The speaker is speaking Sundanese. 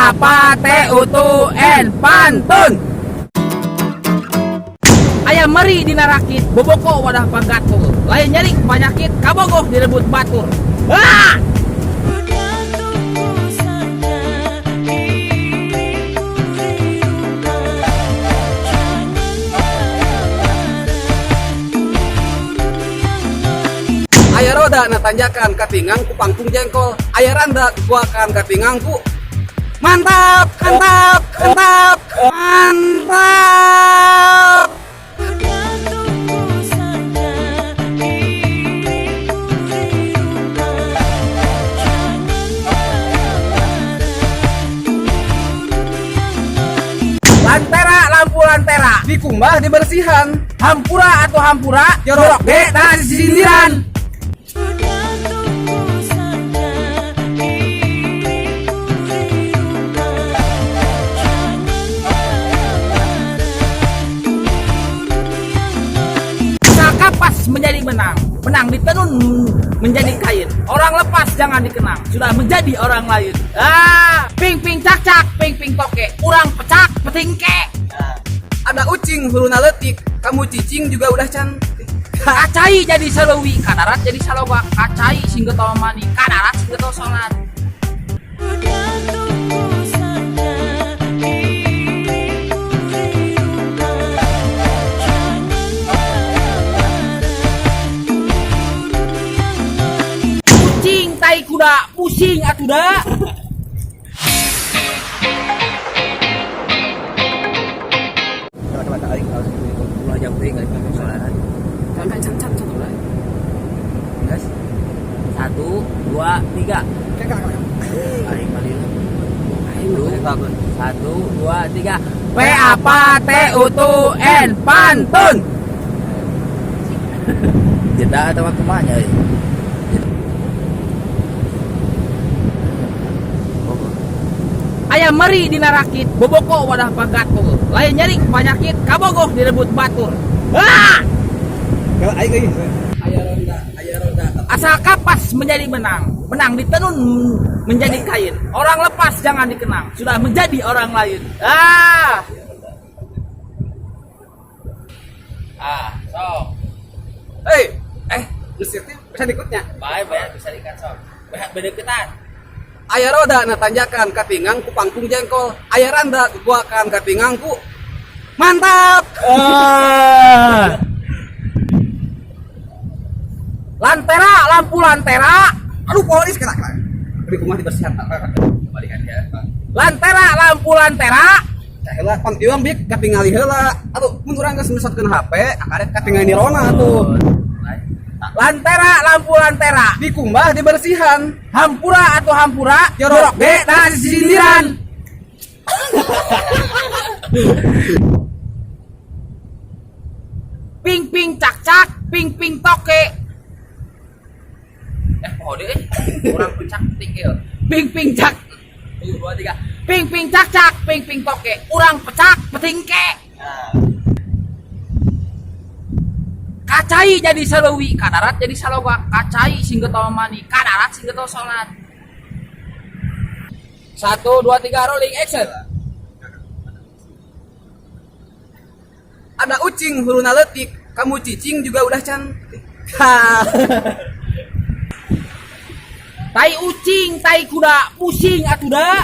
A P T U T N, pantun. Aya meri dina rakit, boboko wadah pagatur. Lain nyeri panyakit, kabogoh direbut batur. Ah! Udah tunggu saja diriku di rumah. Jangan marah-marah, turut yang manis. Aya roda na tanjakan katingang ku pangkung jengkol. Aya randa guakan katingang ku. Mantap, mantap, mantap, mantap. Udah tunggu saja diriku di rumah. Jangan marah-marah, turut yang manis. Lantera lampu lantera. Dikumbah dibersihan. Hampura atau hampura, jorok ge tah sindiran. Udah tunggu saja diriku di rumah. Jangan marah-marah, turut yang manis. Kapas menjadi benang, benang ditenun menjadi kain. Orang lepas jangan dikenang, sudah menjadi orang lain. Ah, ping ping cak cak, ping ping toke, urang pecak petingke. Ada ucing huluna leutik, kamu cicing juga udah cantik. Kacai jadi salewi, kadarat jadi salobak. Kacai sing getol mani, kadarat sing getol salat. Udah tunggu saja diriku di rumah. Jangan marah-marah, turut yang manis. Kucing tai kuda, pusing atuh da. Coba aing harus ulah jauh teuing aing soalan. Can can can can ulah. Guys. Satu, dua, tiga. Aing balik. Aing Satu, dua, tiga. P A P T U T N, pantun. Jeda atau kumaha nya euy? Aya meri dina rakit, boboko wadah pagatur. Lain nyeri panyakit, kabogoh direbut batur. Ah! Kalau aing euy. Aya ronda, aya roda. Asal kapas menjadi benang, benang ditenun menjadi kain. Orang lepas jangan dikenang, sudah menjadi orang lain. Ah. Ah, so. Hei, geus teh bisa ikutnya. Baik, baik bisa ikan sok. Baik, bedeketan. Aya roda na tanjakan katingang ku pangkung jengkol. Aya randa guakan katingang ku. Mantap. Ah. Lantera, lampu lantera. Aduh, polis kena kena. Di kumah dibersihan. Balikan ya. Lantera, lampu lantera. Heula pan ieu bik katingali heula. Atuh mun urang geus mesotkeun HP, akaret katingali nirona atuh. Lantera, lampu lantera. Dikumbah dibersihan. Hampura atau hampura, Jorok jorok ge tah sindiran. Ping ping cak cak, ping ping toke. Poho deui eh. Urang pecak tingkil. Ping ping cak. Satu, dua, tiga. Ping ping cak cak, ping ping toke. Urang pecak petingke. Kacai jadi salewi, kadarat jadi salobak. Kacai sing getol mani, kadarat sing getol salat. Satu, dua, tiga, rolling, action. Ada ucing huluna leutik, kamu cicing juga udah cantik. Tai ucing, tai kuda, pusing atuh da.